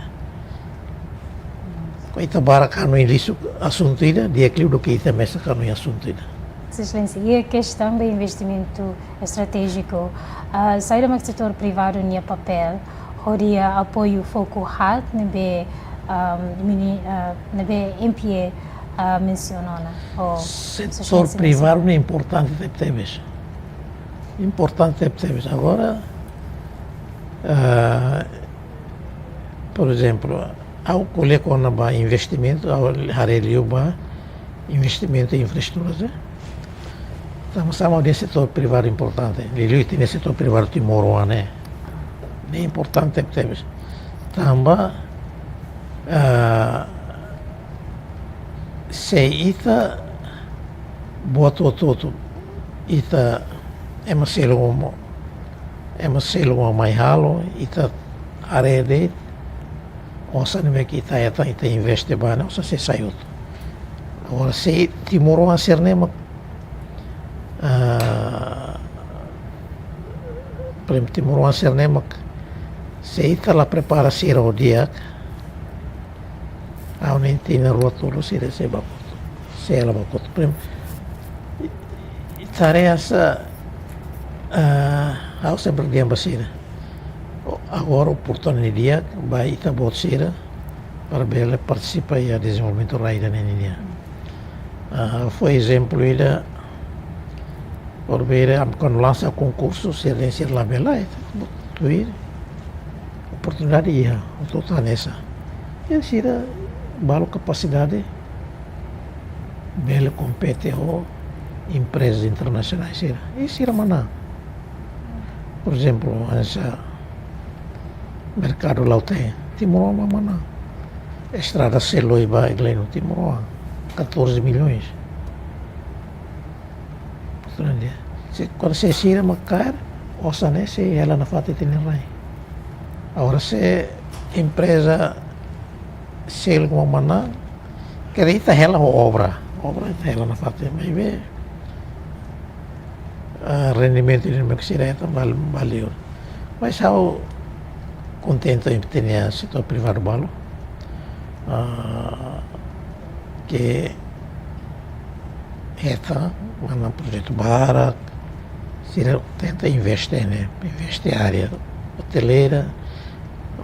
Kuandu ita barak hanoin lisu asuntu ida, di'ak liu duké ita mesak hanoin asuntu ida. Sua Exelénsia, iha kestaun ba investimentu estratéjiku, ah, saida mak setór privadu nia papél hodi, ah, apoiu foku haat ne'ebé, ah, mini-, ah, ne'ebé M P A, ah, mensiona ona, ou Sua Exelénsia mensiona? Setór privadu ne'e importante tebetebes. Importante tebetebes. Agora, ah, por ezemplu, ha'u ko'alia kona-ba investimentu, ha'u haree liu ba investimentu em infraestrutura, eh? Tanba sá mak dehan setór privadu importante. Liuliu ita-nia setór privadu timoroan ne'e, ne'e importante tebes. Tanba, ah, se ita buat hotu-hotu, ita ema seluk mak, ema seluk mak mai halo, ita haree de'it osan ne'ebé ke ita hetan, ita investe ba ne'e, osan sei sai hotu. Agora, se timoroan sira-ne'e mak, ah, por ezemplu, timoroan sira-ne'e mak, se ita la prepara sira ho di'ak, ha'u hanoin tinan rua tolu sira sei bá kotu. Sei hela bá kotu. Por ezemplu, ita haree hanesan, ah, ha'u sempre dehan ba sira, agora oportunidade di'ak ba ita-boot sira para bele partisipa iha dezenvolvimentu rai ida-ne'e nian. Ah, fó ezemplu ida, porventura, ami kuandu lansa konkursu, sira dehan sira labele, eh, tuir oportunidade iha, hotu-hotu hanesan. I sira balu kapasidade bele kompete ho empreza internasionál sira. I sira manán. Por ezemplu, hanesan merkadu Lautém, timoroan mak manán. Estrada Seloi ba Gleno, timoroan, catorze milhões. Portantu, se, kuandu se sira mak kaer, osan ne'e sei hela nafatin iha ita-nia rai. Agora, se empreza seluk mak manán, karik ita hela ho obra. Obra ita hela nafatin, maibé, ah, rendimentu ne'ebé ke sira hetan ba, ba liur. Mas ha'u kontente ho ita-nia setór privadu balu, ah, ke hetan, manán projetu barak, sira tenta investe ne'e, investe área otelera,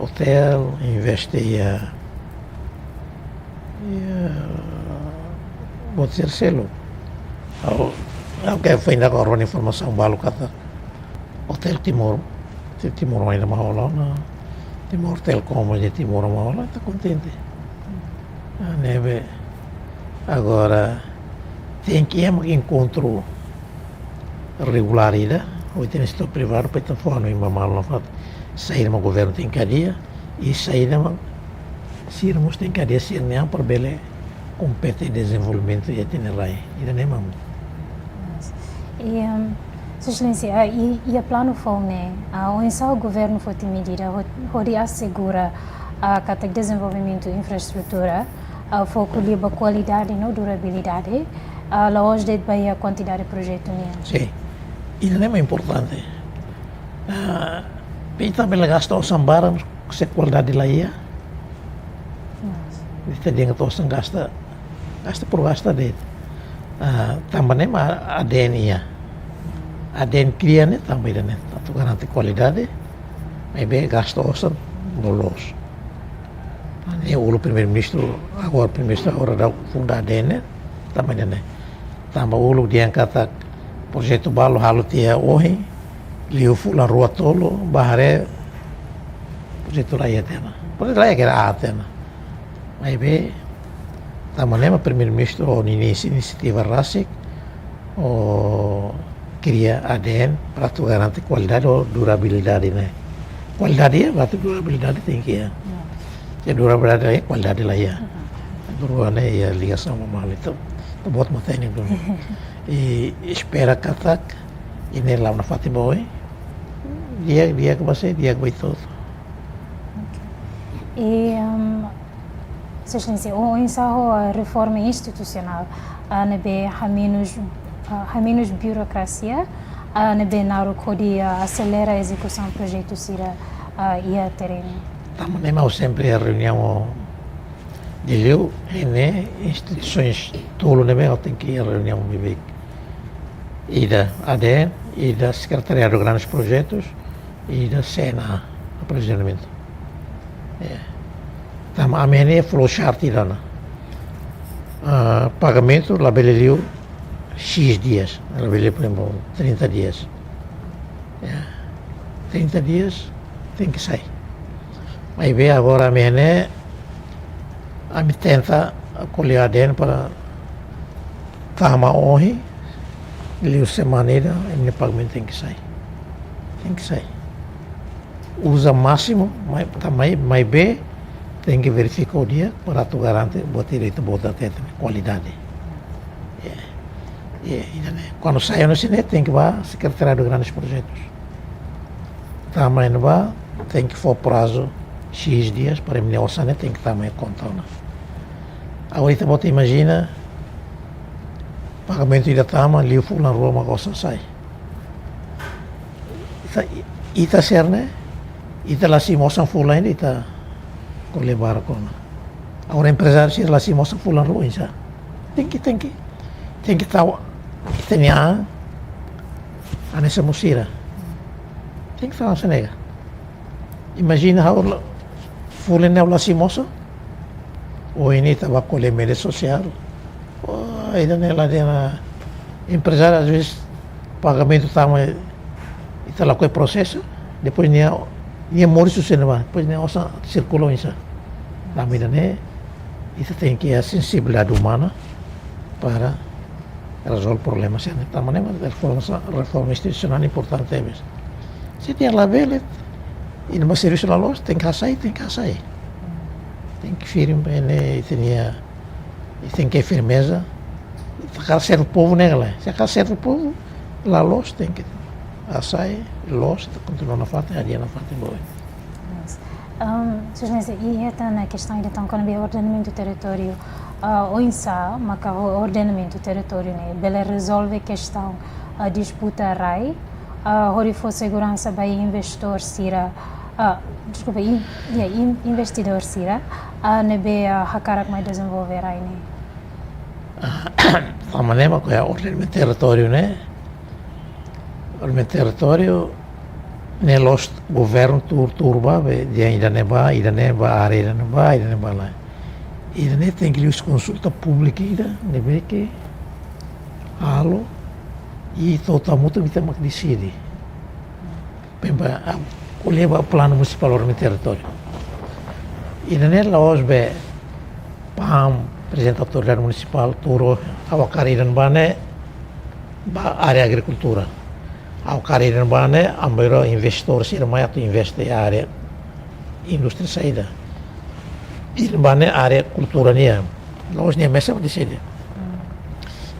otél, investe iha, iha buat sira seluk. Ha'u, ha'u ke fenda ko informasaun balu katak Hotel Timor, Ti-, Timor ainda mak hola ona, Timor Telecom de Timor mak hola, ita kontente. Ah, ne'ebé, agora, tenke iha mak enkontru regulár ida, ou ita-nia setór privadu, para ita fó hanoin ba malu nafatin, saida mak governu tenke hadi'a, i saida mak sira mós tenke hadi'a sira-nia an para bele kompete dezenvolvimentu iha ita-nia rai. Ida-ne'e mak. I, em, Sua Exelénsia, ah, i, iha planu foun ne'e, ah, oinsá governu foti medida ho-, hodi asegura, ah, katak dezenvolvimentu infraestrutura, ah, foku liu ba kualidade no durabilidade, ah, la'ós de'it ba iha kuantidade projetu nian. Sin. Ida-ne'e mak importante. Ah, ita bele gasta osan barak, se kualidade la iha. Ita dehan katak osan gasta, gasta por gasta de'it. Ah, tanba ne'e mak ADN iha. ADN kria ne'e tanba ida-ne'e, atu garante kualidade, maibé gasta osan loloos. Ne'e uluk Primeiru-Ministru, agora Primeiru-Ministru agora daudaun funda ADN ne'e, tanba ne'e. Tanba uluk dehan katak projetu balu halo tiha ohin, liu fulan rua tolu, ba haree projetu la iha tiha ona. Projetu la iha, kira a tiha ona. Maibé, tanba ne'e mak Primeiru-Ministru ho ninia inisiativa rasik, ho kria ADN para atu garante kualidade ho durabilidade ne'e. Kualidade iha, berarti durabilidade tenke iha. Ya. Se durabilidade iha, kualidade la iha. Mhm. Dua ne'e iha ligasaun ba malu, ita, ita-boot mak hatene duni. I espera katak ida-ne'e la'o nafatin ba oin. Di'ak, di'ak ba sé, di'ak ba ita hotu. Ok. I, um, Sua Exelénsia, oinsá ho, ah, reforma institusionál, ah, ne'ebé hamenus, ah, hamenus burokrasia, ah, ne'ebé naruk hodi, ah, aselera ezekusaun projetu sira, ah, iha terrenu. Tanba ne'e mak ha'u sempre reuniaun ho Diliu, ne'e instituisoens tolu ne'ebé ha'u tenke reuniaun ho bibik. Ida ADN, ida Sekretariadu Grandes Projetus, ida CNA, Aprovizionamentu. Ya. Tanba ami-nia flow chart ida ona. Ah, pagamentu labele liu X dias, labele, por ezemplu, trinta dias. Ya. Trinta dias tenke sai. Maibé agora ami-nia, ami tenta ko'alia ADN para tama ohin, liu semana ida, ami-nia pagamentu tenke sai. Tenke sai. Uza másimu, mai, tanba, maibé tenke verifika di'ak para atu garante buat ida ita-boot hatete, kualidade. Ya. Ya, ida-ne'e. Kuandu sai ona sira-ne'e tenke ba Sekretariadu Grandes Projetus. Tanba ne'ebá tenke fó prazu X dias para imi-nia osan ne'e tenke tama iha konta ona. Agora ita-boot imajina, pagamentu ida tama, liu fulan rua mak osan sai. Ita, ita sira-ne'e, ita la simu osan fulan ida, ita ko'alia barak ona. Agora emprezáriu sira la simu osan fulan rua oinsá. Tenke, tenke. Tenke tau, ita-nia an, hanesan mós sira. Tenke tau hanesan ne'e ka. Imajina ha'u la, fulan ne'e ha'u la simu osan. Ohin ne'e ita bá ko'alia média sosiál. Oh, ida-ne'e la dehan, emprezáriu às vezes pagamentu tama, ita lakohi prosesu, depois nia, nia moris husi ne'ebá, depois nia osan sirkula oinsá. Tanba ida-ne'e, ita tenke iha sensibilidade umana para rezolve problema sira-ne'e. Tanba ne'e mak reforma, reforma institusionál importante tebes. Se ita labele, ita-nia servisu la loos, tenke hasai, tenke hasai. Tenke firme, ne'e, ita-nia, ita tenke firmeza. Ita hakarak serve povu ne'e ka lae. Se hakarak serve povu, la loos, tenke hasai, loos, ita kontinua nafatin, hadi'a nafatin ba oin. Yes. Um, Sua Exelénsia, i hetan ona kestaun ida tan kona-ba ordenamentu territóriu, ah, oinsá maka ho ordenamentu territóriu ne'e bele rezolve kestaun, ah, disputa rai, ah, hodi fó seguransa ba investidór sira, ah, deskulpa, in-, ya, in-, investidór sira, ah, ne'ebé, ah, hakarak mai dezenvolve rai ne'e. Ah, tanba ne'e mak ko'alia ordenamentu territóriu ne'e, ordenamentu territóriu ne'e la'ós governu tuur, tuur bá, be, dehan ida-ne'e bá, ida-ne'e bá, área ida-ne'e bá, ida-ne'e bá lae. Ida-ne'e tenke liu husi konsulta públika ida, ne'ebé ke halo, i to'o hamutuk ita mak deside. Por ezemplu, ah, ko'alia ba planu munisipál ordenamentu territóriu. Ida-ne'e la'ós be PAM, Prezidente Autoridade Munisipál, tuur, ha'u hakarak ida-ne'ebá ne'e ba área agrikultura. Ha'u hakarak ida-ne'ebá ne'e, ami-nia investidór sira mai atu investe iha área indústria saida. Ida-ne'ebá ne'e área kultura nian. La'ós nia mesak deside.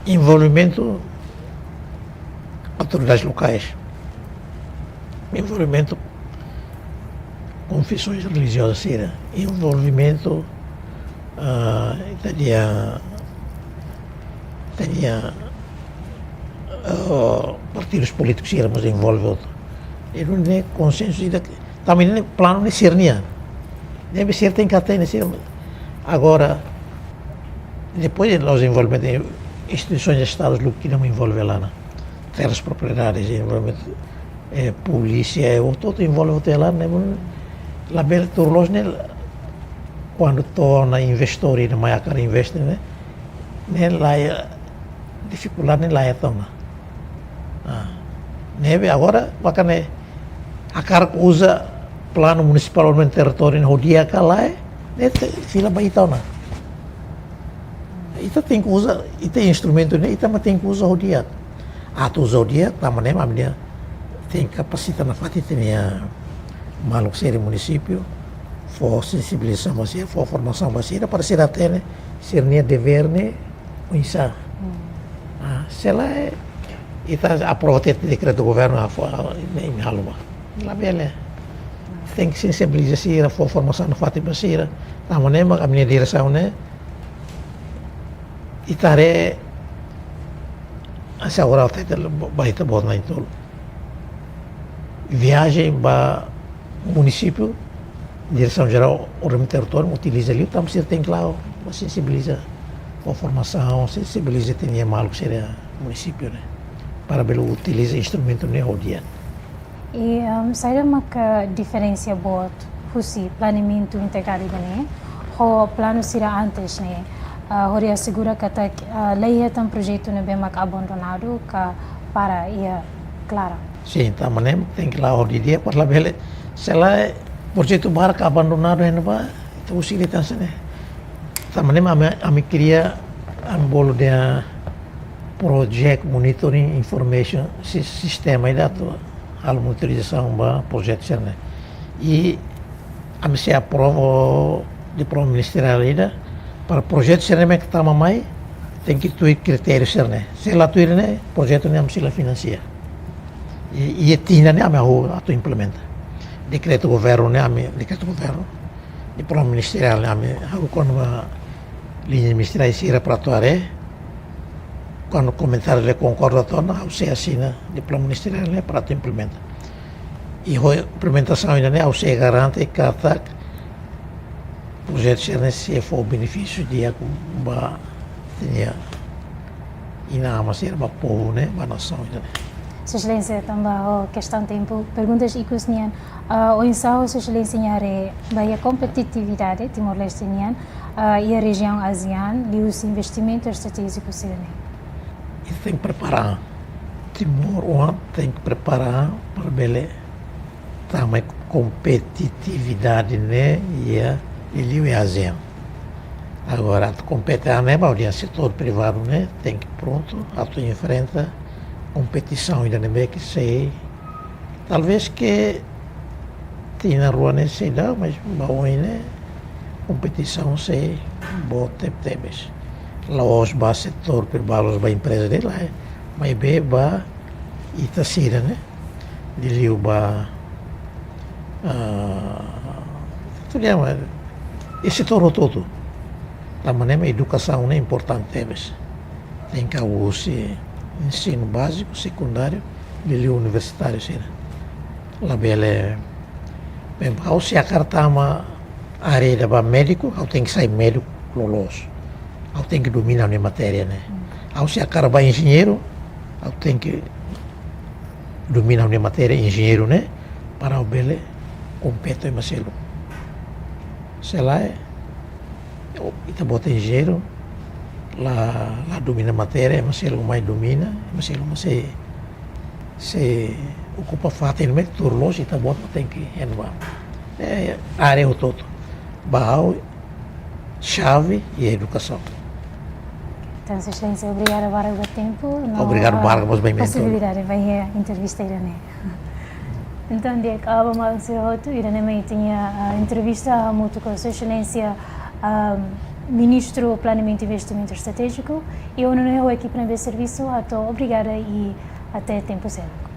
Envolvimentu autoridades lokais. Envolvimentu konfesoens relijiozas sira. Envolvimentu, ah, ita dehan, ita dehan, ah, partidus polítikus sira mós envolve hotu. Ida-ne'e konsensu ida, tanba ne'e planu ne'e sira-nian. Ne'ebé sira tenke hatene sira. Agora, depois la'ós envolvimentu, instituisoens de Estadu lubuk ida mak envolve ona. Terras propriedades, envolve, eh, polísia, eh, hotu-hotu envolve hotu ona, ne'e, labele tuur loos ne'e, la, Kuandu to'o ona investór ida mai hakarak investe ne'e, ne'e laiha, difikuldade ne'e laiha tiha ona. Ah, ne'ebé agora waktu ne'e hakarak uza planu munisipál ordenamentu territóriu ne'e ho di'ak ka lae, ne'e te-, fila ba ita ona. Ita tenke uza, ita instrumentu ne'e, ita mak tenke uza ho di'ak. Atu uza ho di'ak, tanba ne'e mak ami-nia tenke kapasita nafatin ita-nia maluk sira iha munisípiu, fó sensibilizasaun ba sira, fó formasaun ba sira, para sira hatene sira-nia devér ne'e oinsá. Hmm. Ah, se lae, ita aprova tiha dekretu governu, ah, fó, ah, ne'e imi halo ba. Labele. Tenke sensibiliza sira, fó formasaun nafatin ba sira. Tanba ne'e mak ami-nia diresaun ne'e, ita haree, hanesan agora ita, ita ba ita-boot na'in-tolu. Viajen ba munisípiu, Diresaun Jerál Ordenamentu Territóriu utiliza liu, tanba sira tenke la'o, ba sensibiliza, fó formasaun, sensibiliza ita-nia maluk sira munisípiu ne'e, para bele utiliza instrumentu ne'e ho di'ak. I, ehm, saida maka diferensa boot husi planeamentu integradu ida-ne'e ho planu sira antes ne'e, ah, hodi asegura katak, ah, laiha tan projetu ne'ebé mak abandonadu ka para iha klaran? Sin, tanba ne'e tenke la'o ho di'ak para labele, se lae projetu barak abandonadu iha ne'ebá, ita husik liután hanesan ne'e. Tanba ne'e ami, ami kria, ami bolu dehan project monitoring information si-, sistema ida atu halo monitorizasaun ba projetu sira-ne'e. I ami sei aprova diploma ministeriál ida, para projetu sira-ne'e mak tama mai, tenke tuir kritériu sira-ne'e. Se la tuir ne'e, projetu ne'e ami sei la finansia. I, i tinan ne'e ami hahú atu implementa. Dekretu governu ne'e ami, dekretu governu, diploma ministeriál ne'e ami hahú kona-ba liña ministeriál sira para atu haree. Kuandu komunitáriu la konkorda tiha ona, ha'u sei asina diploma ministeriál ne'e para atu implementa. I ho implementasaun ida-ne'e ha'u sei garante katak projetu sira-ne'e sei fó benefísiu di'ak ba ita-nia inan-aman sira, ba povu ne'e, ba nasaun ida-ne'e. Sua Exelénsia, tanba ho kestaun tempu, perguntas ikus nian, ah, oinsá Sua Exelénsia nia haree ba iha kompetitividade Timor-Leste nian, ah, iha rejiaun ASEAN, liuhusi investimentu estratéjiku sira-ne'e? Ita tenke prepara. Timor oan tenke prepara para bele tama iha kompetitividade ne'e iha liuliu iha ASEAN. Agora, atu kompete ne'e, ba iha setór privadu ne'e tenke prontu atu enfrenta kompetisaun ida ne'ebé ke sei, talvés ke tinan rua ne'e sei da'et, mas ba oin ne'e kompetisaun sei boot tebetebes. La'ós ba setór privadu, la'ós ba empreza de'it, lae, maibé ba ita sira ne'e, liuliu ba, ah, tuir ne'e, iha setór hotu-hotu. Tanba ne'e mak edukasaun ne'e importante tebes. Tenke husi ensinu báziku, sekundáriu, liuliu universitáriu sira. Labele, bem, ha'u se hakarak tama área ida ba médiku, ha'u tenke sai médiku loloos. Ha'u tenke domina ha'u-nia matéria ne'e. Hmm. Ha'u se hakarak ba enjeñeiru, ha'u tenke domina ha'u-nia matéria enjeñeiru ne'e, para ha'u bele kompete ho ema seluk. Se lae, ita-boot enjeñeiru la, la domina matéria, ema seluk mak domina, ema seluk mak sei, sei okupa fatin ne'ebé tuir loloos, ita-boot mak tenke hein ba. Eh, área hotu-hotu. Ba ha'u, xave iha edukasaun. Entaun, Sua Exelénsia, obrigada barak ba tempu no, obrigadu barak mós ba imi hotu. Posibilidade ba iha entrevista ida-ne'e. Entaun, di'ak, ah, ba maluk sira hotu, ida-ne'e mak ita-nia, ah, entrevista hamutuk ho Sua Exelénsia, ah, Ministru Planeamentu Investimentu Estratéjiku, i ONU ne'e ho ekipa ne'ebé servisu, hato'o obrigada i até tempu seluk.